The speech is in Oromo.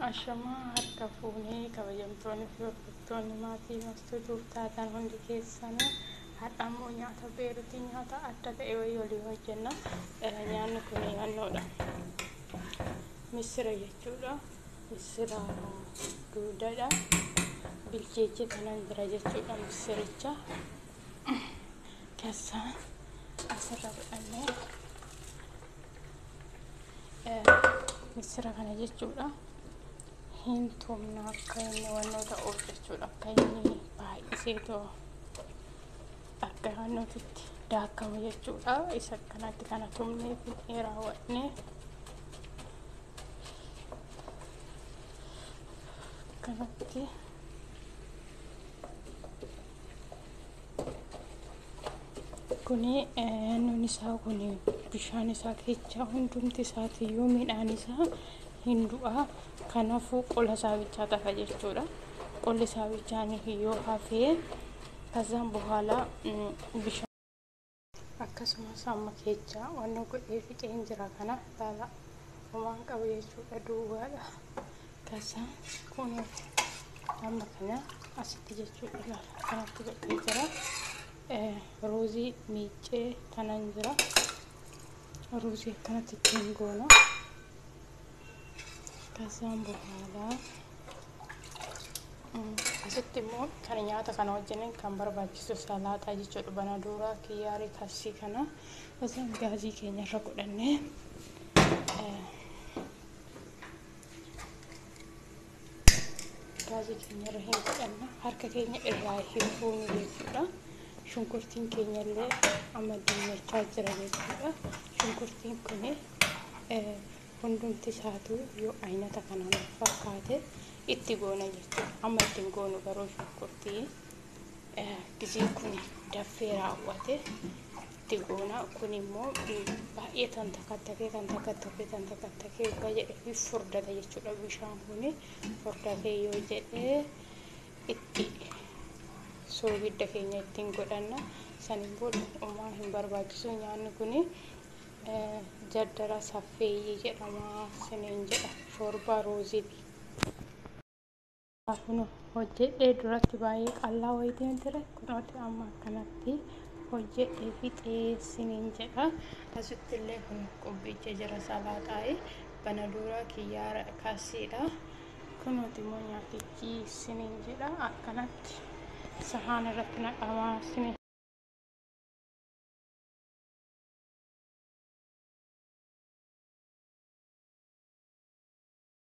Ashamaa harka fuunee kabajamtoonni fi hordoftoonni maatii Mastuu taatan hundi keessanuu har'a immoo nyaata Beeruutii nyaata adda ta'e wayii olii hojjenna. Nyaanni kun naannoodha. Misira jechuudha. Misira duudadha. Bilcheechee kanan jira jechuudha misiricha. Keessaan asirra godhannee misira kana jechuudha. Hin tumna akka inni wannoo ta'uuf jechuudha. Akka inni baay'isee too akka wannootitti daakamu jechuudha. Isa akkanatti kana tumnee fixnee raawwannee akkanatti kuni nuun isaa kuni bishaan isaa keessa hundumti isaatiiyyuu midhaan isaa hin du'a. Kanaafuu qola isaa bichaa tafa jechuudha. Qolli isaa bichaan yoo hafee kazaan በኋላ bishaan akkasumas amma keessa wanno godhee fixeen jira kana laala homaan qabu jechuudha duwwaadha. Kazaan kun amma kana asitti jechuudha laala kanatti godhee jira. Ruuzii miicee kanan jira. Ruuzii akkanatti ittiin goona. Kazaan በኋላ asitti immoo kan nyaata kana wajjin kan barbaachisu salaaxaa jechuudha. Banaduuraa, kiyyaarii, kassii kana kazaan gaazii keenya irra godhannee gaazii keenya irra hin godhanna. Harka keenya irraa hin fuunu jechuudha. Shunkurtiin keenya illee amma diimachaa jira jechuudha. Shunkurtiin kun hundumti isaatu yoo aynata kanaan fakkaate itti goona jechuudha. Amma ittiin goonu garuu shunkurtii gizii kun daffee raawwate itti goona. Kun immoo baay'ee tan takattakee tan takattakee tan takattakee yoggaa jedhee fi furdata jechuudha. Bishaan kun furdatee yoo jedhee itti soogidda keenya ittiin godhanna. Saniin booda homaa hin barbaachisu nyaanni kun jaddara saffeeyyii jedhama siniin jedha shoorbaa ruuziiti. Kun hojjedhee duratti baay'ee qallaa wayitiin ture kunooti amma akkanatti hojjedhee fixee siniin jedha. Asitti illee kun qubbicha jira salaaxaa'e banaduuraa kiyyaara kassiidha. Kunooti immoo nyaatichi siniin jedha akkanatti sahaan irratti naqamaa siniin.